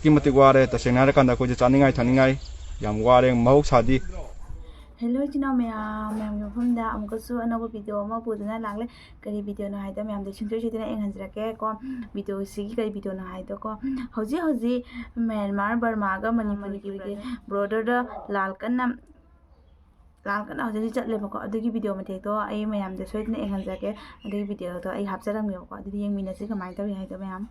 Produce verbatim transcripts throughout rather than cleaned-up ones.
ꯑꯗꯨꯛꯀꯤ ꯃꯇꯤꯛ ꯋꯥꯔꯦ꯫ ꯇꯁꯦꯡꯅ ꯍꯥꯏꯔꯀꯥꯟꯗ ꯑꯩꯈꯣꯏꯁꯦ ꯆꯥꯅꯤꯡꯉꯥꯏ ꯊꯛꯅꯤꯡꯉꯥꯏ ꯌꯥꯝ ꯋꯥꯔꯦ꯫ ꯃꯍꯧꯁꯥꯗꯤ ꯍꯦꯜꯂꯣ ꯏꯆꯤꯟ ꯏꯅꯥꯎ ꯃꯌꯥꯝ, ꯃꯌꯥꯝꯒꯤ ꯃꯐꯝꯗ ꯑꯃꯨꯛꯀꯁꯨ ꯑꯅꯧꯕ ꯚꯤꯗꯤꯑꯣ ꯑꯃ ꯄꯨꯗꯨꯅ ꯂꯥꯛꯂꯦ꯫ ꯀꯔꯤ ꯚꯤꯗꯤꯑꯣꯅꯣ ꯍꯥꯏꯗ ꯃꯌꯥꯝꯗ ꯁꯨꯡꯁꯣꯏ ꯁꯣꯏꯗꯅ ꯌꯦꯡꯍꯟꯖꯔꯛꯀꯦ ꯀꯣ꯫ ꯚꯤꯗꯤꯑꯣꯁꯤꯒꯤ ꯀꯔꯤ ꯚꯤꯗꯤꯑꯣꯅꯣ ꯍꯥꯏꯗꯀꯣ, ꯍꯧꯖꯤꯛ ꯍꯧꯖꯤꯛ ꯃ꯭ꯌꯥꯟꯃꯥꯔ ꯕꯔꯃꯥꯒ ꯃꯅꯤꯄꯨꯔꯒꯤ ꯕꯣꯔꯗꯔꯗ ꯂꯥꯜ ꯀꯟꯅ ꯂꯥꯜ ꯀꯟꯅ ꯍꯧꯖꯤꯛ ꯍꯧꯖꯤꯛ ꯆꯠꯂꯦꯕꯀꯣ꯫ ꯑꯗꯨꯒꯤ ꯚꯤꯗꯤꯑꯣ ꯃꯇꯦꯛꯇꯣ ꯑꯩ ꯃꯌꯥꯝꯗ ꯁꯣꯏꯗꯅ ꯌꯦꯡꯍꯟꯖꯔꯛꯀꯦ꯫ ꯑꯗꯨꯒꯤ ꯚꯤꯗꯤꯑꯣꯗꯣ ꯑꯩ ꯍꯥꯞꯆꯔꯝꯒꯦꯕꯀꯣ꯫ ꯑꯗꯨꯗꯤ ꯌꯦꯡꯃꯤꯟꯅꯁꯤ ꯀꯃꯥꯏꯅ ꯇꯧꯔꯤ ꯍꯥꯏꯗꯣ ꯃꯌꯥꯝ꯫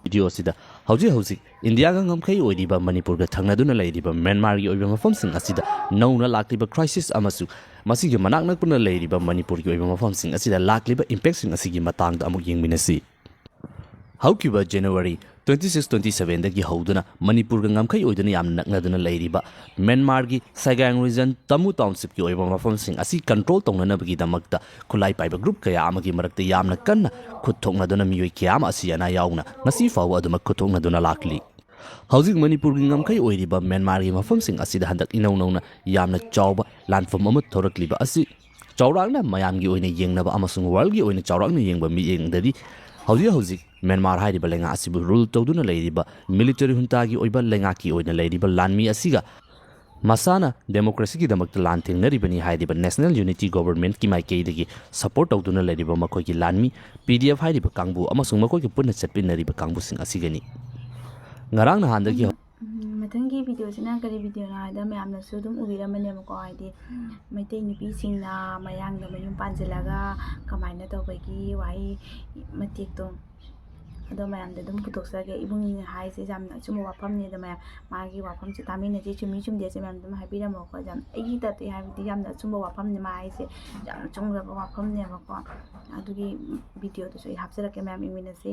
ꯚꯤꯗꯤꯑꯣ ꯑꯁꯤꯗ ꯍꯧꯖꯤꯛ ꯍꯧꯖꯤꯛ ꯏꯟꯗꯤꯌꯥꯒ ꯉꯝꯈꯩ ꯑꯣꯏꯔꯤꯕ ꯃꯅꯤꯄꯨꯔꯒ ꯊꯪꯅꯗꯨꯅ ꯂꯩꯔꯤꯕ ꯃ꯭ꯌꯥꯟꯃꯥꯔꯒꯤ ꯑꯣꯏꯕ ꯃꯐꯝꯁꯤꯡ ꯑꯁꯤꯗ ꯅꯧꯅ ꯂꯥꯛꯂꯤꯕ ꯀ꯭ꯔꯥꯏꯁꯤꯁ ꯑꯃꯁꯨꯡ ꯃꯁꯤꯒꯤ ꯃꯅꯥꯛ ꯅꯛꯄꯅ ꯂꯩꯔꯤꯕ ꯃꯅꯤꯄꯨꯔꯒꯤ ꯑꯣꯏꯕ ꯃꯐꯝꯁꯤꯡ ꯑꯁꯤꯗ ꯂꯥꯛꯂꯤꯕ ꯏꯝꯄꯦꯛꯁꯤꯡ ꯑꯁꯤꯒꯤ ꯃꯇꯥꯡꯗ ꯑꯃꯨꯛ ꯌꯦꯡꯃꯤꯟꯅꯁꯤ꯫ ꯍꯧꯈꯤꯕ ꯖꯅꯋꯥꯔꯤ ꯇ꯭ꯋꯦꯟꯇꯤ ꯁꯤꯛꯁ, ꯇ꯭ꯋꯦꯟꯇꯤ ꯁꯚꯦꯟꯗꯒꯤ ꯍꯧꯗꯨꯅ ꯃꯅꯤꯄꯨꯔꯒ ꯉꯝꯈꯩ ꯑꯣꯏꯗꯨꯅ ꯌꯥꯝꯅ ꯅꯛꯅꯗꯨꯅ ꯂꯩꯔꯤꯕ ꯃ꯭ꯌꯥꯟꯃꯥꯔꯒꯤ ꯁꯥꯏꯒꯥꯡ ꯔꯤꯖꯟ ꯇꯃꯨ ꯇꯥꯎꯟꯁꯤꯞꯀꯤ ꯑꯣꯏꯕ ꯃꯐꯝꯁꯤꯡ ꯑꯁꯤ ꯀꯟꯇ꯭ꯔꯣꯜ ꯇꯧꯅꯅꯕꯒꯤꯗꯃꯛꯇ ꯈꯨꯠꯂꯥꯏ ꯄꯥꯏꯕ ꯒ꯭ꯔꯨꯞ ꯀꯌꯥ ꯑꯃꯒꯤ ꯃꯔꯛꯇ ꯌꯥꯝꯅ ꯀꯟꯅ ꯈꯨꯠ ꯊꯣꯛꯅꯗꯨꯅ ꯃꯤꯑꯣꯏ ꯀꯌꯥ ꯑꯃ ꯑꯁꯤ ꯑꯅꯥ ꯌꯥꯎꯅ ꯉꯁꯤ ꯐꯥꯎꯕ ꯑꯗꯨꯃꯛ ꯈꯨꯠ ꯊꯣꯛꯅꯗꯨꯅ ꯂꯥꯛꯂꯤ꯫ ꯍꯧꯖꯤꯛ ꯃꯅꯤꯄꯨꯔꯒꯤ ꯉꯝꯈꯩ ꯑꯣꯏꯔꯤꯕ ꯃ꯭ꯌꯥꯟꯃꯥꯔꯒꯤ ꯃꯐꯝꯁꯤꯡ ꯑꯁꯤꯗ ꯍꯟꯗꯛ ꯏꯅꯧ ꯅꯧꯅ ꯌꯥꯝꯅ ꯆꯥꯎꯕ ꯂꯥꯟꯐꯝ ꯑꯃ ꯊꯣꯔꯛꯂꯤꯕ ꯑꯁꯤ ꯆꯥꯎꯔꯥꯛꯅ ꯃꯌꯥꯝꯒꯤ ꯑꯣꯏꯅ ꯌꯦꯡꯅꯕ ꯑꯃꯁꯨꯡ ꯋꯥꯔꯜꯒꯤ ꯑꯣꯏꯅ ꯆꯥꯎꯔꯥꯛꯅ ꯌꯦꯡꯕ ꯃꯤꯠꯌꯦꯡꯗꯗꯤ ꯍꯧꯖꯤꯛ ꯍꯧꯖꯤꯛ ꯃ꯭ꯌꯥꯟꯃꯥꯔ ꯍꯥꯏꯔꯤꯕ ꯂꯩꯉꯥꯛ ꯑꯁꯤꯕꯨ ꯔꯨꯜ ꯇꯧꯗꯨꯅ ꯂꯩꯔꯤꯕ ꯃꯤꯂꯤꯇꯔꯤ ꯍꯨꯟꯇꯥꯒꯤ ꯑꯣꯏꯕ ꯂꯩꯉꯥꯛꯀꯤ ꯑꯣꯏꯅ ꯂꯩꯔꯤꯕ ꯂꯥꯟꯃꯤ ꯑꯁꯤꯒ ꯃꯁꯥꯅ ꯗꯦꯃꯣꯀ꯭ꯔꯦꯁꯤꯒꯤꯗꯃꯛꯇ ꯂꯥꯟ ꯊꯦꯡꯅꯔꯤꯕꯅꯤ ꯍꯥꯏꯔꯤꯕ ꯅꯦꯁꯅꯦꯜ ꯌꯨꯅꯤꯇꯤ ꯒꯣꯚꯔꯟꯃꯦꯟꯠꯀꯤ ꯃꯥꯏꯀꯩꯗꯒꯤ ꯁꯄꯣꯔꯠ ꯇꯧꯗꯨꯅ ꯂꯩꯔꯤꯕ ꯃꯈꯣꯏꯒꯤ ꯂꯥꯟꯃꯤ ꯄꯤ ꯗꯤ ꯑꯦꯐ ꯍꯥꯏꯔꯤꯕ ꯀꯥꯡꯕꯨ ꯑꯃꯁꯨꯡ ꯃꯈꯣꯏꯒ ꯄꯨꯟꯅ ꯆꯠꯃꯤꯟꯅꯔꯤꯕ ꯀꯥꯡꯕꯨꯁꯤꯡ ꯑꯁꯤꯒꯅꯤ꯫ ꯉꯔꯥꯡ ꯅꯍꯥꯟꯗꯒꯤ ꯎꯝ, ꯃꯊꯪꯒꯤ ꯚꯤꯗꯤꯑꯣꯁꯤꯅ ꯀꯔꯤ ꯚꯤꯗꯤꯑꯣꯅꯣ ꯍꯥꯏꯗ ꯃꯌꯥꯝꯅꯁꯨ ꯑꯗꯨꯝ ꯎꯕꯤꯔꯝꯃꯅꯦꯕꯀꯣ꯫ ꯍꯥꯏꯗꯤ ꯃꯩꯇꯩ ꯅꯨꯄꯤꯁꯤꯡꯅ ꯃꯌꯥꯡꯗ ꯃꯌꯨꯝ ꯄꯥꯟꯁꯤꯜꯂꯒ ꯀꯃꯥꯏꯅ ꯇꯧꯕꯒꯤ ꯋꯥꯍꯩ ꯃꯇꯦꯛꯇꯣ, ꯑꯗꯣ ꯃꯌꯥꯝꯗ ꯑꯗꯨꯝ ꯄꯨꯊꯣꯛꯆꯒꯦ꯫ ꯏꯕꯨꯡꯅ ꯍꯥꯏꯁꯦ ꯌꯥꯝꯅ ꯑꯆꯨꯝꯕ ꯋꯥꯐꯝꯅꯤ꯫ ꯑꯗꯣ ꯃꯌꯥꯝ ꯃꯥꯒꯤ ꯋꯥꯐꯝꯁꯦ ꯇꯥꯃꯤꯟꯅꯁꯤ, ꯆꯨꯝꯃꯤ ꯆꯨꯝꯗꯦꯁꯦ ꯃꯌꯥꯝ ꯑꯗꯨꯝ ꯍꯥꯏꯕꯤꯔꯝꯃꯣꯀꯣ꯫ ꯌꯥꯝ ꯑꯩꯒꯤ ꯇꯥꯏꯞꯇ ꯍꯥꯏꯕꯗꯤ ꯌꯥꯝꯅ ꯑꯆꯨꯝꯕ ꯋꯥꯐꯝꯅꯤ ꯃꯥ ꯍꯥꯏꯁꯦ, ꯌꯥꯝꯅ ꯆꯨꯝꯈ꯭ꯔꯕ ꯋꯥꯐꯝꯅꯦꯕꯀꯣ꯫ ꯑꯗꯨꯒꯤ ꯚꯤꯗꯤꯑꯣꯗꯨꯁꯨ ꯑꯩ ꯍꯥꯞꯆꯔꯛꯀꯦ, ꯃꯌꯥꯝ ꯌꯦꯡꯃꯤꯟꯅꯁꯤ꯫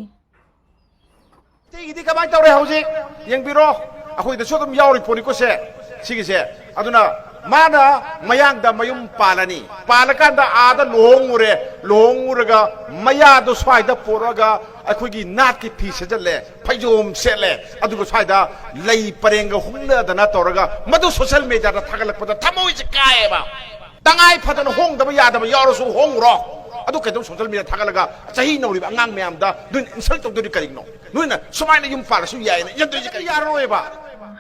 ꯃꯩꯇꯩꯒꯤꯗꯤ ꯀꯃꯥꯏꯅ ꯇꯧꯔꯦ ꯍꯧꯖꯤꯛ? ꯌꯦꯡꯕꯤꯔꯣ, ꯑꯩꯈꯣꯏꯗꯁꯨ ꯑꯗꯨꯝ ꯌꯥꯎꯔꯤ ꯄꯣꯠꯅꯤꯀꯣ ꯁꯦ, ꯁꯤꯒꯤꯁꯦ꯫ ꯑꯗꯨꯅ ꯃꯥꯅ ꯃꯌꯥꯡꯗ ꯃꯌꯨꯝ ꯄꯥꯜꯂꯅꯤ, ꯄꯥꯜꯂꯀꯥꯟꯗ ꯑꯥꯗ ꯂꯨꯍꯣꯡꯉꯨꯔꯦ, ꯂꯨꯍꯣꯡꯉꯨꯔꯒ ꯃꯌꯥꯗꯣ ꯁ꯭ꯋꯥꯏꯗ ꯄꯨꯔꯛꯑꯒ ꯑꯩꯈꯣꯏꯒꯤ ꯅꯥꯠꯀꯤ ꯐꯤ ꯁꯦꯠꯆꯜꯂꯦ, ꯐꯩꯖꯣꯝ ꯁꯦꯠꯂꯦ, ꯑꯗꯨꯒ ꯁ꯭ꯋꯥꯏꯗ ꯂꯩ ꯄꯔꯦꯡꯒ ꯍꯨꯝꯅꯗꯅ ꯇꯧꯔꯒ ꯃꯗꯨ ꯁꯣꯁꯦꯜ ꯃꯦꯗꯤꯌꯥꯗ ꯊꯥꯒꯠꯂꯛꯄꯗ ꯊꯃꯣꯏꯁꯦ ꯀꯥꯏꯌꯦꯕ꯫ ꯇꯉꯥꯏ ꯐꯗꯅ ꯍꯣꯡꯗꯕ ꯌꯥꯗꯕ ꯌꯥꯎꯔꯁꯨ ꯍꯣꯡꯉꯨꯔꯣ꯫ ꯑꯗꯨ ꯀꯩꯗꯧ ꯁꯣꯁꯤꯌꯦꯜ ꯃꯤꯗꯤꯌꯥ ꯊꯥꯒꯠꯂꯒ ꯆꯍꯤ ꯅꯧꯔꯤꯕ ꯑꯉꯥꯡ ꯃꯌꯥꯝꯗ ꯅꯣꯏꯅ ꯏꯟꯁꯜ ꯇꯧꯗꯣꯏꯗꯤ ꯀꯔꯤꯒꯤꯅꯣ? ꯅꯣꯏꯅ ꯁꯨꯃꯥꯏꯅ ꯌꯨꯝ ꯄꯥꯜꯂꯁꯨ ꯌꯥꯏꯅ ꯏꯟꯗꯣꯏꯁꯦ ꯀꯔꯤ ꯌꯥꯔꯔꯣꯏꯕ?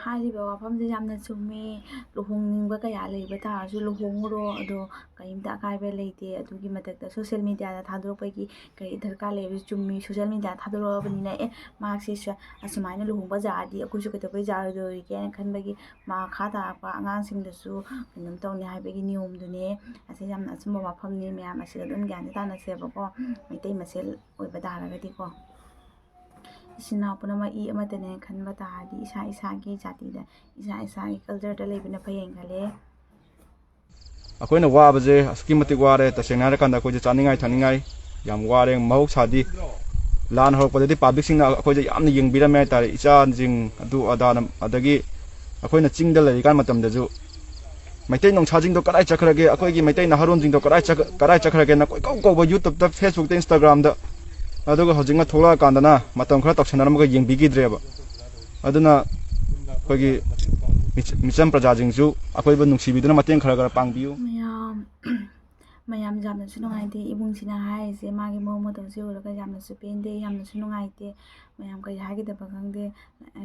ꯍꯥꯏꯔꯤꯕ ꯋꯥꯐꯝꯁꯦ ꯌꯥꯝꯅ ꯆꯨꯝꯃꯤ꯫ ꯂꯨꯍꯣꯡꯅꯤꯡꯕ ꯀꯌꯥ ꯂꯩꯕ ꯇꯥꯔꯁꯨ ꯂꯨꯍꯣꯡꯉꯨꯔꯣ, ꯑꯗꯣ ꯀꯔꯤꯝꯇ ꯑꯀꯥꯏꯕ ꯂꯩꯇꯦ꯫ ꯑꯗꯨꯒꯤ ꯃꯊꯛꯇ ꯁꯣꯁꯤꯌꯦꯜ ꯃꯤꯗꯤꯌꯥꯗ ꯊꯥꯗꯣꯔꯛꯄꯒꯤ ꯀꯔꯤ ꯗꯔꯀꯥꯔ ꯂꯩꯕꯁꯨ ꯆꯨꯝꯃꯤ꯫ ꯁꯣꯁꯤꯌꯦꯜ ꯃꯤꯗꯤꯌꯥ ꯊꯥꯗꯣꯔꯛꯑꯕꯅꯤꯅ ꯑꯦ ꯃꯍꯥꯛꯁꯦ ꯁ-, ꯑꯁꯨꯃꯥꯏꯅ ꯂꯨꯍꯣꯡꯕ ꯌꯥꯔꯗꯤ ꯑꯩꯈꯣꯏꯁꯨ ꯀꯩꯗꯧꯕꯩ ꯌꯥꯔꯣꯏꯗꯣꯔꯤꯒꯦꯅ ꯈꯟꯕꯒꯤ ꯃꯈꯥ ꯇꯥꯔꯛꯄ ꯑꯉꯥꯡꯁꯤꯡꯗꯁꯨ ꯀꯩꯅꯣꯝ ꯇꯧꯅꯤ ꯍꯥꯏꯕꯒꯤ ꯅꯤꯌꯣꯝꯗꯨꯅꯦ꯫ ꯑꯁꯤ ꯌꯥꯝꯅ ꯑꯆꯨꯝꯕ ꯋꯥꯐꯝꯅꯤ꯫ ꯃꯌꯥꯝ ꯑꯁꯤꯗ ꯑꯗꯨꯝ ꯒ꯭ꯌꯥꯟꯁꯦ ꯇꯥꯟꯅꯁꯦꯕꯀꯣ, ꯃꯩꯇꯩ ꯃꯁꯦꯜ ꯑꯣꯏꯕ ꯇꯥꯔꯒꯗꯤꯀꯣ꯫ ꯏꯆꯤꯟ ꯏꯅꯥꯎ ꯄꯨꯝꯅꯃꯛ ꯏ ꯑꯃꯠꯇꯅꯦ ꯈꯟꯕ ꯇꯥꯔꯗꯤ ꯏꯁꯥ ꯏꯁꯥꯒꯤ ꯖꯥꯇꯤꯗ, ꯏꯁꯥ ꯏꯁꯥꯒꯤ ꯀꯜꯆꯔꯗ ꯂꯩꯕꯅ ꯐꯩꯌꯦꯅ ꯈꯜꯂꯦ꯫ ꯑꯩꯈꯣꯏꯅ ꯋꯥꯕꯁꯦ ꯑꯁꯨꯛꯀꯤ ꯃꯇꯤꯛ ꯋꯥꯔꯦ꯫ ꯇꯁꯦꯡꯅ ꯍꯥꯏꯔꯀꯥꯟꯗ ꯑꯩꯈꯣꯏꯁꯦ ꯆꯥꯅꯤꯡꯉꯥꯏ ꯊꯛꯅꯤꯡꯉꯥꯏ ꯌꯥꯝ ꯋꯥꯔꯦ꯫ ꯃꯍꯧꯁꯥꯗꯤ ꯂꯥꯟ ꯍꯧꯔꯛꯄꯗꯗꯤ ꯄꯥꯕ꯭ꯂꯤꯛꯁꯤꯡꯅ ꯑꯩꯈꯣꯏꯁꯦ ꯌꯥꯝꯅ ꯌꯦꯡꯕꯤꯔꯝꯃꯦ ꯍꯥꯏꯇꯥꯔꯦ꯫ ꯏꯆꯥꯁꯤꯡ ꯑꯗꯨ ꯑꯗꯥꯅ, ꯑꯗꯒꯤ ꯑꯩꯈꯣꯏꯅ ꯆꯤꯡꯗ ꯂꯩꯔꯤꯀꯥꯟ ꯃꯇꯝꯗꯁꯨ ꯃꯩꯇꯩ ꯅꯣꯡꯁꯥꯁꯤꯡꯗꯣ ꯀꯗꯥꯏ ꯆꯠꯈ꯭ꯔꯒꯦ, ꯑꯩꯈꯣꯏꯒꯤ ꯃꯩꯇꯩ ꯅꯍꯥꯔꯣꯟꯁꯤꯡꯗꯣ ꯀꯗꯥꯏ ꯆꯠꯈ-, ꯀꯗꯥꯏ ꯆꯠꯈ꯭ꯔꯒꯦꯅ ꯀꯣꯏꯀꯧ ꯀꯧꯕ YouTubeꯇ, Facebookꯇ, Instagramꯗ꯫ ꯑꯗꯨꯒ ꯍꯧꯖꯤꯛꯅ ꯊꯣꯛꯂꯛꯑꯀꯥꯟꯗꯅ ꯃꯇꯝ ꯈꯔ ꯇꯧꯁꯟꯅꯔꯝꯃꯒ ꯌꯦꯡꯕꯤꯈꯤꯗ꯭ꯔꯦꯕ꯫ ꯑꯗꯨꯅ ꯑꯩꯈꯣꯏꯒꯤ ꯃꯤꯆ-, ꯃꯤꯆꯝ ꯄ꯭ꯔꯖꯥꯁꯤꯡꯁꯨ ꯑꯩꯈꯣꯏꯕꯨ ꯅꯨꯡꯁꯤꯕꯤꯗꯨꯅ ꯃꯇꯦꯡ ꯈꯔ ꯈꯔ ꯄꯥꯡꯕꯤꯌꯨ꯫ ꯃꯌꯥꯝ, ꯃꯌꯥꯝ ꯌꯥꯝꯅꯁꯨ ꯅꯨꯡꯉꯥꯏꯇꯦ꯫ ꯏꯕꯨꯡꯁꯤꯅ ꯍꯥꯏꯔꯤꯁꯦ, ꯃꯥꯒꯤ ꯃꯑꯣꯡ ꯃꯇꯧꯁꯦ ꯎꯔꯒ ꯌꯥꯝꯅꯁꯨ ꯄꯦꯟꯗꯦ, ꯌꯥꯝꯅꯁꯨ ꯅꯨꯡꯉꯥꯏꯇꯦ꯫ ꯃꯌꯥꯝ ꯀꯔꯤ ꯍꯥꯏꯒꯗꯕ ꯈꯪꯗꯦ꯫ ꯑ,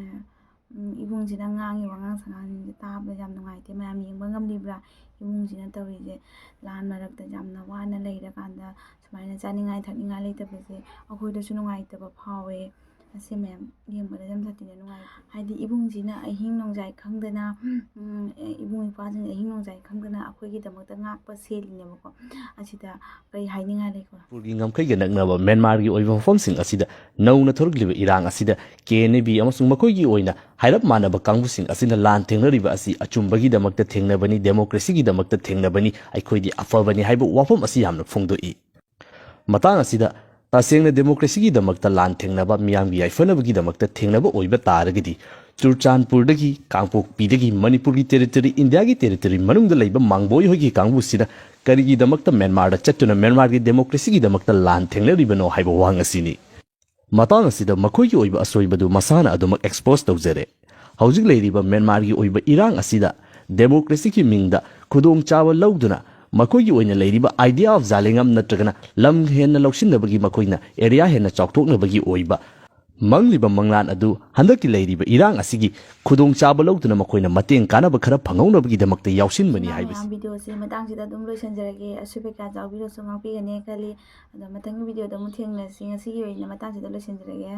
ꯎꯝ, ꯏꯕꯨꯡꯁꯤꯅ ꯉꯥꯡꯉꯤ ꯋꯥꯉꯥꯡ ꯁꯉꯥꯡꯁꯤꯡꯁꯦ ꯇꯥꯕꯗ ꯌꯥꯝ ꯅꯨꯡꯉꯥꯏꯇꯦ꯫ ꯃꯌꯥꯝ ꯌꯦꯡꯕ ꯉꯝꯂꯤꯕ꯭ꯔꯥ? ꯏꯕꯨꯡꯁꯤꯅ ꯇꯧꯔꯤꯁꯦ, ꯂꯥꯟ ꯃꯔꯛꯇ ꯌꯥꯝꯅ ꯋꯥꯅ ꯂꯩꯔꯀꯥꯟꯗ ꯁꯨꯃꯥꯏꯅ ꯆꯥꯅꯤꯡꯉꯥꯏ ꯊꯛꯅꯤꯡꯉꯥꯏ ꯂꯩꯇꯕꯁꯦ ꯑꯩꯈꯣꯏꯗꯁꯨ ꯅꯨꯡꯉꯥꯏꯇꯕ ꯐꯥꯎꯋꯦ꯫ ꯑꯁꯤ ꯃꯌꯥꯝ ꯌꯦꯡꯕꯗ ꯌꯥꯝ ꯁꯥꯊꯤꯅ ꯅꯨꯡꯉꯥꯏꯇꯦ꯫ ꯍꯥꯏꯗꯤ ꯏꯕꯨꯡꯁꯤꯅ ꯑꯍꯤꯡ ꯅꯣꯡꯌꯥꯏ ꯈꯪꯗꯅ, ꯎꯝ, ꯑꯦ, ꯏꯕꯨꯡ ꯏꯄ꯭ꯋꯥꯁꯤꯡꯅ ꯑꯍꯤꯡ ꯅꯣꯡꯌꯥꯏ ꯈꯪꯗꯅ ꯑꯩꯈꯣꯏꯒꯤꯗꯃꯛꯇ ꯉꯥꯛꯄ ꯁꯦꯜꯂꯤꯅꯦꯕꯀꯣ꯫ ꯑꯁꯤꯗ ꯀꯔꯤ ꯍꯥꯏꯅꯤꯡꯉꯥꯏ ꯂꯩꯀꯣ? ꯃꯅꯤꯄꯨꯔꯒꯤ ꯉꯝꯈꯩꯒ ꯅꯛꯅꯕ ꯃ꯭ꯌꯥꯟꯃꯥꯔꯒꯤ ꯑꯣꯏꯕ ꯃꯐꯝꯁꯤꯡ ꯑꯁꯤꯗ ꯅꯧꯅ ꯊꯣꯔꯛꯂꯤꯕ ꯏꯔꯥꯡ ꯑꯁꯤꯗ ꯀꯦ ꯑꯦꯟ ꯑꯦ ꯕꯤ ꯑꯃꯁꯨꯡ ꯃꯈꯣꯏꯒꯤ ꯑꯣꯏꯅ ꯍꯥꯏꯔꯞ ꯃꯥꯟꯅꯕ ꯀꯥꯡꯕꯨꯁꯤꯡ ꯑꯁꯤꯅ ꯂꯥꯟ ꯊꯦꯡꯅꯔꯤꯕ ꯑꯁꯤ ꯑꯆꯨꯝꯕꯒꯤꯗꯃꯛꯇ ꯊꯦꯡꯅꯕꯅꯤ, ꯗꯦꯃꯣꯀ꯭ꯔꯦꯁꯤꯒꯤꯗꯃꯛꯇ ꯊꯦꯡꯅꯕꯅꯤ, ꯑꯩꯈꯣꯏꯗꯤ ꯑꯐꯕꯅꯤ ꯍꯥꯏꯕ ꯋꯥꯐꯝ ꯑꯁꯤ ꯌꯥꯝꯅ ꯐꯣꯡꯗꯣꯛꯏ꯫ ꯃꯇꯥꯡ ꯑꯁꯤꯗ ꯇꯁꯦꯡꯅ ꯗꯦꯃꯣꯀ꯭ꯔꯦꯁꯤꯒꯤꯗꯃꯛꯇ ꯂꯥꯟ ꯊꯦꯡꯅꯕ, ꯃꯤꯌꯥꯝꯒꯤ ꯌꯥꯏꯐꯅꯕꯒꯤꯗꯃꯛꯇ ꯊꯦꯡꯅꯕ ꯑꯣꯏꯕ ꯇꯥꯔꯒꯗꯤ, ꯆꯨꯔꯆꯥꯟꯄꯨꯔꯗꯒꯤ, ꯀꯥꯡꯄꯣꯛꯄꯤꯗꯒꯤ, ꯃꯅꯤꯄꯨꯔꯒꯤ ꯇꯦꯔꯤꯇꯣꯔꯤ, ꯏꯟꯗꯤꯌꯥꯒꯤ ꯇꯦꯔꯤꯇꯣꯔꯤ ꯃꯅꯨꯡꯗ ꯂꯩꯕ ꯃꯥꯡꯕꯣꯏ ꯍꯣꯏꯒꯤ ꯀꯥꯡꯕꯨꯁꯤꯅ ꯀꯔꯤꯒꯤꯗꯃꯛꯇ ꯃ꯭ꯌꯥꯟꯃꯥꯔꯗ ꯆꯠꯇꯨꯅ ꯃ꯭ꯌꯥꯟꯃꯥꯔꯒꯤ ꯗꯦꯃꯣꯀ꯭ꯔꯦꯁꯤꯒꯤꯗꯃꯛꯇ ꯂꯥꯟ ꯊꯦꯡꯅꯔꯤꯕꯅꯣ ꯍꯥꯏꯕ ꯋꯥꯍꯪ ꯑꯁꯤꯅꯤ꯫ ꯃꯇꯥꯡ ꯑꯁꯤꯗ ꯃꯈꯣꯏꯒꯤ ꯑꯣꯏꯕ ꯑꯁꯣꯏꯕꯗꯨ ꯃꯁꯥꯅ ꯑꯗꯨꯃꯛ ꯑꯦꯛꯁꯄꯣꯖ ꯇꯧꯖꯔꯦ꯫ ꯍꯧꯖꯤꯛ ꯂꯩꯔꯤꯕ ꯃ꯭ꯌꯥꯟꯃꯥꯔꯒꯤ ꯑꯣꯏꯕ ꯏꯔꯥꯡ ꯑꯁꯤꯗ ꯗꯦꯃꯣꯀ꯭ꯔꯦꯁꯤꯒꯤ ꯃꯤꯡꯗ ꯈꯨꯗꯣꯡꯆꯥꯕ ꯂꯧꯗꯨꯅ ꯃꯈꯣꯏꯒꯤ ꯑꯣꯏꯅ ꯂꯩꯔꯤꯕ idea of ꯖꯥꯂꯦꯡꯉꯝ ꯅꯠꯇ꯭ꯔꯒꯅ ꯂꯝ ꯍꯦꯟꯅ ꯂꯧꯁꯤꯟꯅꯕꯒꯤ, ꯃꯈꯣꯏꯅ area ꯍꯦꯟꯅ ꯆꯥꯎꯊꯣꯛꯅꯕꯒꯤ ꯑꯣꯏꯕ ꯃꯪꯂꯤꯕ ꯃꯪꯂꯥꯟ ꯑꯗꯨ ꯍꯟꯗꯛꯀꯤ ꯂꯩꯔꯤꯕ ꯏꯔꯥꯡ ꯑꯁꯤꯒꯤ ꯈꯨꯗꯣꯡꯆꯥꯕ ꯂꯧꯗꯨꯅ ꯃꯈꯣꯏꯅ ꯃꯇꯦꯡ ꯀꯥꯟꯅꯕ ꯈꯔ ꯐꯪꯍꯧꯅꯕꯒꯤꯗꯃꯛꯇ ꯌꯥꯎꯁꯤꯟꯕꯅꯤ ꯍꯥꯏꯕꯁꯤ꯫ ꯃꯌꯥꯝ videoꯁꯦ ꯃꯇꯥꯡꯁꯤꯗ ꯑꯗꯨꯝ ꯂꯣꯏꯁꯤꯟꯖꯔꯒꯦ꯫ ꯑꯁꯣꯏꯕ ꯀꯌꯥ ꯌꯥꯎꯕꯤꯔꯁꯨ ꯉꯥꯛꯄꯤꯒꯅꯤ ꯈꯜꯂꯤ꯫ ꯑꯗꯣ ꯃꯊꯪꯒꯤ videoꯗ ꯑꯃꯨꯛ ꯊꯦꯡꯅꯁꯤ꯫ ꯉꯁꯤꯒꯤ ꯑꯣꯏꯅ ꯃꯇꯥꯡꯁꯤꯗ ꯂꯣꯏꯁꯤꯟꯖꯔꯒꯦ꯫